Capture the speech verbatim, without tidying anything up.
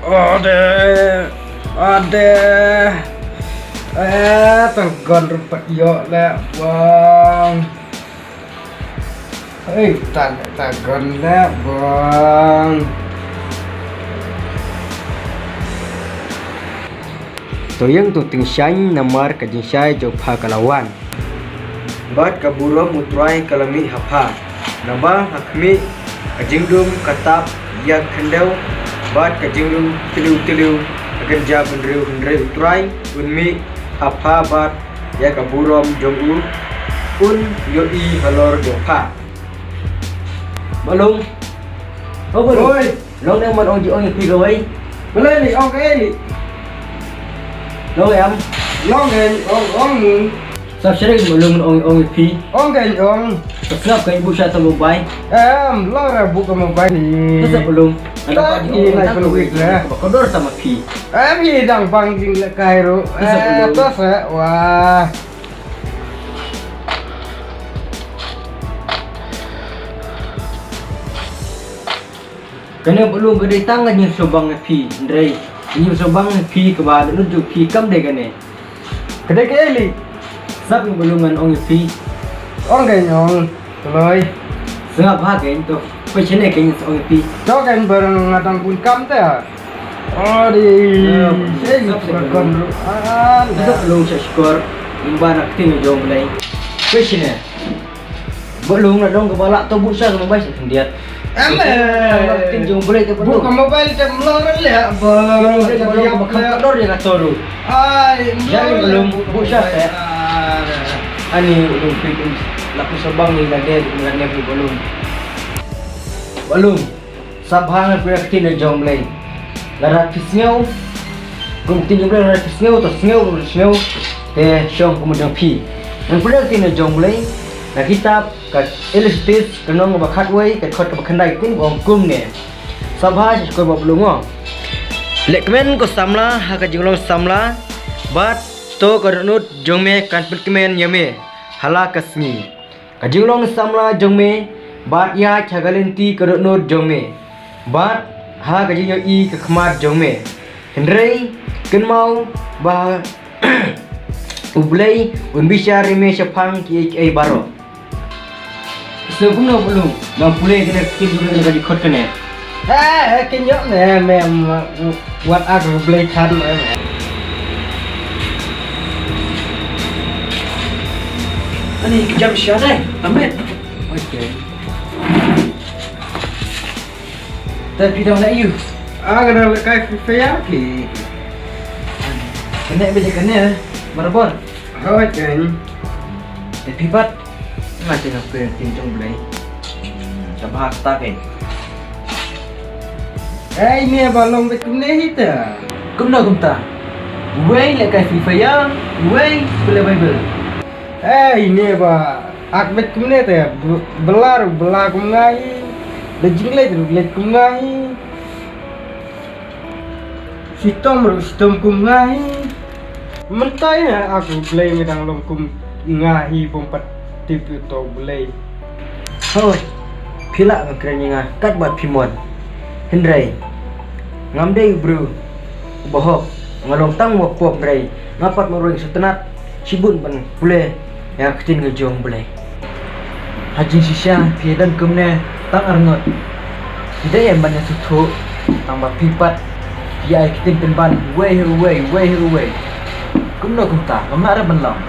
Ade, ade. Eh, tang gun ruh pat ïoh leh bang. Hei, tang, tang gun leh bang. To ïeng to tyngshaiñ namar ka jingshai jong pha ka la wan. Bad ka burom U Trai ka la mih ha pha. Naba ha khmih ka jingdum ka tap ïa ka khyndew, bad ka jingdum tliw tliw ka kynja bynriew, hynrei U Trai un mih ha pha bad ïa ka burom jong u un ïohi halor jong pha. Balung. Oh, Balung. Oi. Long ne man ong ji ong ïa phi kawei. Balei ni ong kaei ni? Long em. Long em ong ong mu. Sap shere Balung man ong ong ïa phi. Ong kaei ong. Sap sap kaei bu sha ta mobile. Em, long ra bu ka mobile ni. Sap Balung. Ada pa ji ong tang kawei le. Ba kodor sama phi. Em, hi dang bang jing le kai ru. Sap Balung. Eh, tos eh. Wah. Kane Balung ka dei tang ka jingsngewbang ïa phi, hynrei ka jingsngewbang ïa phi kaba dohnud jong phi kam dei kane. Ka dei kaei li? Sngap ïa Balung ngan ong ïa phi. Ong kein ong, kloi. Sngap ha kein to. Pei shane kein ong ïa phi. To kein ba nga dang bun kam te. Odi. Sngap ïa Balung. Sngap ïa Balung sha shkor. Ym ba na ktien jong Blei. Pei shane. Balung na dong kaba lah to bu sha ka mobile sa khyndiat. Em, eh. Tin jong Blei te bu ka mobile te mlor le ba. Ba kham dor ïa ka toru. Ai, ïa Balung bu sha te. Ani Balung phi phi la ku sabang ni la de la ne phi Balung. Balung. Sngap ha nga phi ktien jong Blei. Lada phi sngew kum ktien jong Blei, lada phi sngew to sngew, sngew te shong kum jong phi. Ngan pule ktien jong Blei na kitab ka Ecclesiastes ka lynnong ba khatwei ka dkhot ba khyndai ktien ba ong kumne. Sngap ha sha shkor ba Balung. Lehkmen ko samla ha ka jinglong samla bad to ka dohnud jong me kan pynkmen ïa me hala ka sngi. Ka jinglong samla jong me bad ïa ka lynti ka dohnud jong me bad ha ka jingïohi ka khmat jong me. Hynrei kynmaw ba U Blei un bishar ïa me shaphang kiei kiei baroh. Sngewbha kumno Balung, ngan pule kane ka ktien jong Blei kane ka dkhot kane. Eh, eh, kin ïoh ne, me, me, wat ak Blei than, eh. Ani ki jam sha dai, amen. Okay. Te phi dang leh aïu? Ah, nga dang leh kai Free Fire ki. Kane bejek kane, barabor. Hoi, kan. Te phi pat. Nga te nga pyrshah ktien jong Blei. Ka bha kata kein. Ei, ne ba long bad kumne hi ta. Kumno kumta? Wei leh kai Free Fire, wei pule Bible. Ei, ne ba ak bad kumne ta. Bylla ruh bylla kum nga hi. Da jingleit ruh leit kum nga hi. Shitom ruh shitom kum nga hi. Mynta ïa ak U Blei me dang long kum nga hi bym pat tip ïa uto U Blei. Hooid. Phi lah ban kren ïa nga katba phi mon. Hynrei ngam dei u briew uba hok. Nga long tang uba pop hynrei nga pat marwei sngewtynnat shibun ban pule ïa ka ktien ka jong U Blei. Ha jingshisha phi don kumne tang arngut. Phi dei em ban ïasngewthuh tang ba phi pat phi ai ktien pynban uwei ha uwei, uwei ha uwei. Kumno kumta ngam lah re ban long.